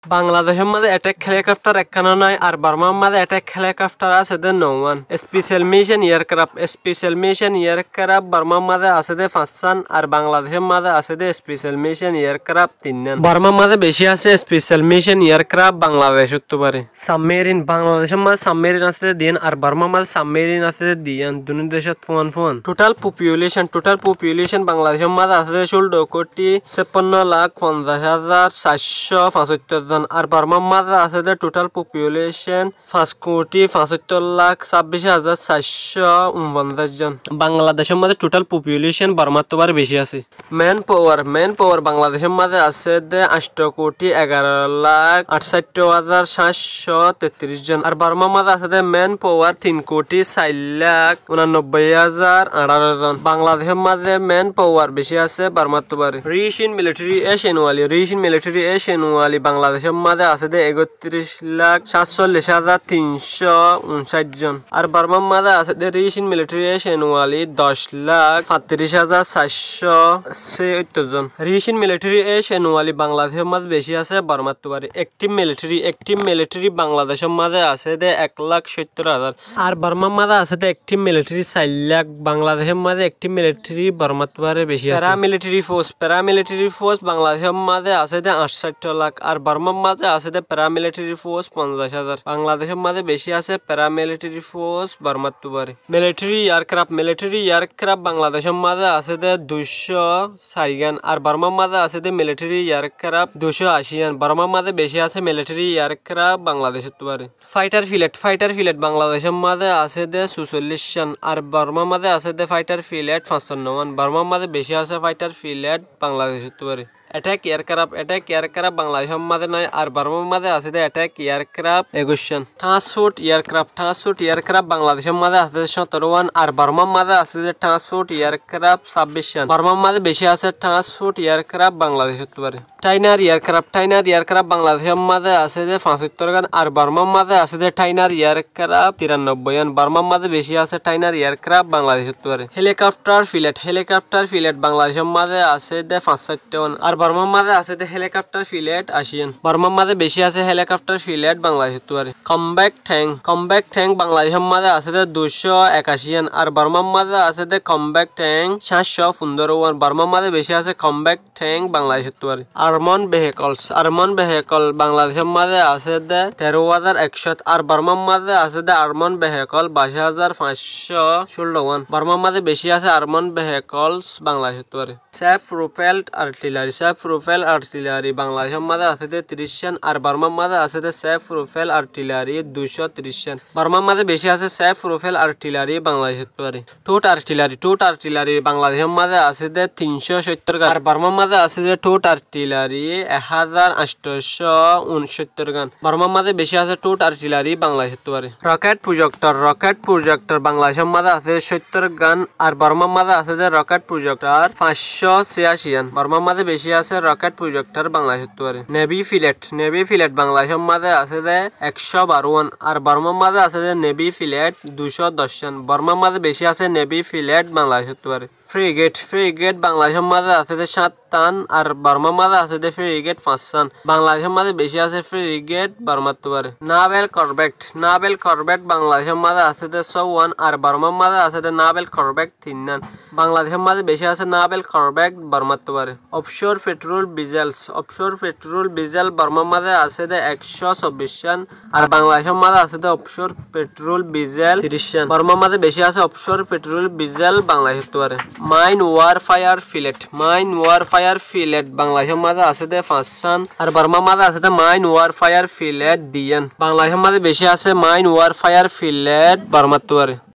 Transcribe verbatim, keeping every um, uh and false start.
Bangladecór mazé attack helicopter ekkánó nái, ar Bormár mazé attack helicopter asé dé nouwán. Special mission aircraft, special mission aircraft Bormár mazé asé dé fañssán, ar Bangladecór mazé asé dé special mission aircraft tinnán. Bormár mazé bicí asé special mission aircraft Bangladecóttu bari. Submarine, Bangladecór mazé submarine asé dé diyan, ar Bormár mazé submarine asé dé diyan, dunú decót fuan fuan. Total population, total population Bangladecór mazé asé dé cúllo kuthi seppanno lak fonzaic házar saircó fañsóttor zon, ar Bormár mazé asé dé total population fañs kuthi fañsóttor lak sábbic házar saircó unfonzaic zon. Bangladecór mazé total population Bormáttu bari bicí asé. Man power, man power Bangladecór mazé asé dé ancto kuthi egaro lak añcátto házar sáñtco tettiríc zon. Ar Bormár mazé asé dé man power tin kuthi sair lak unanobboi házar añçáro zon. Bangladecór mazé man power bicí asé Bormáttu bari. Rich in military age annually, rich in military age annually Bangladecór mazé asé dé ekottiríc lak sáñtcollic házar tincó uncáic zon. Ar Bormár mazé asé dé rich in military age annually doc lak fañttiríc házar saircó sóttor zon. Rich in military age annually Bangladecór mazé bicí asé Bormáttu bari. Active military, active military Bangladecór mazé asé dé ek lak sóttor házar. Ar Bormár mazé asé dé active military sair lak, Bangladecór mazé active military Bormáttu bari bicí asé. Paramilitary force, paramilitary force Bangladecór mazé asé dé añcátto lak, ar Bormár mazé asé dé paramilitary force fonzaic házar. Bangladecór mazé bicí asé paramilitary force Bormáttu bari. Military aircraft, military aircraft Bangladecór mazé asé dé duicó sairgán, ar Bormár mazé asé dé military aircraft duicó aicígán. Bormár mazé bicí asé military aircraft Bangladecóttu bari. Fighter pilot, fighter pilot Bangladecór mazé asé dé sucollíccán, ar Bormár mazé asé dé fighter pilot fañsonnowán. Bormár mazé bicí asé fighter pilot Bangladecóttu bari. Attack aircraft, attack aircraft Bangladecór mazé nái, ar Bormár mazé asé dé attack aircraft ekuiccán. Transport aircraft, transport aircraft Bangladecór mazé asé dé cóttorowán, ar Bormár mazé asé dé transport aircraft sábbiccán. Bormár mazé bicí asé transport aircraft Bangladecóttu bari. Trainer aircraft, trainer aircraft Bangladecór mazé asé dé fañsóttorgán, ar Bormár mazé asé dé trainer aircraft tirannobbóiyan. Bormár mazé bicí asé trainer aircraft Bangladecóttu bari. Helicopter pilot, helicopter pilot Bangladecór mazé asé dé fañsáittowán, ar Bormár mazé asé dé helicopter pilot aicíyan. Bormár mazé bicí asé helicopter pilot Bangladecóttu bari. Combat tank, combat tank Bangladecór mazé asé dé duicó ekaicíyan, ar Bormár mazé asé dé combat tank sáñtco fundorowán. Bormár mazé bicí asé combat tank Bangladecóttu bari. Armor vehicles, armor vehicle Bangladecór mazé asé dé teró házar ekcót, ar Bormár mazé asé dé armor vehicle bais házar fañscó cúllowán. Bormár mazé bicí asé armor vehicles Bangladecóttu bari. Self propelled artillery, self propelled artillery Bangladecór mazé asé dé tiríccán, ar Bormár mazé asé dé self propelled artillery duicó tiríccán. Bormár mazé bicí asé self propelled artillery Bangladecóttu bari. Towed artillery, towed artillery Bangladecór mazé asé dé tincó cóttorgán, ar Bormár mazé asé dé towed artillery ek házar añctocó uncóttorgán. Bormár mazé bicí asé towed artillery Bangladecóttu bari. Rocket projector, rocket projector Bangladecór mazé asé dé cóttorgán, ar Bormár mazé asé dé rocket projector fañscó ciyaccíyan. Bormár mazé bicí asé rocket projector Bangladecóttu bari. Navy pilot, navy pilot Bangladecór mazé asé dé ekcó barowán, ar Bormár mazé asé dé navy pilot duicó doccán. Bormár mazé bicí asé navy pilot Bangladecóttu bari. Frigate, frigate Bangladecór mazé asé dé cáttán, ar Bormár mazé asé dé frigate fañssán. Bangladecór mazé bicí asé frigate Bormáttu bari. Naval corvette, naval corvette Bangladecór mazé asé dé sóuwán, ar Bormár mazé asé dé naval corvette tinnán. Bangladecór mazé bicí asé naval corvette Bormáttu bari. Offshore patrol vessels, offshore patrol vessel Bormár mazé asé dé ekcó sobbiccán, ar Bangladecór mazé asé dé offshore patrol vessel tiríccán. Bormár mazé bicí asé offshore patrol vessel Bangladecóttu bari. Mine warfare pilot, mine warfare pilot Bangladecór mazé asé dé fañssán, ar Bormár mazé asé dé mine warfare pilot duiyán. Bangladecór mazé bicí asé mine warfare pilot Bormáttu bari.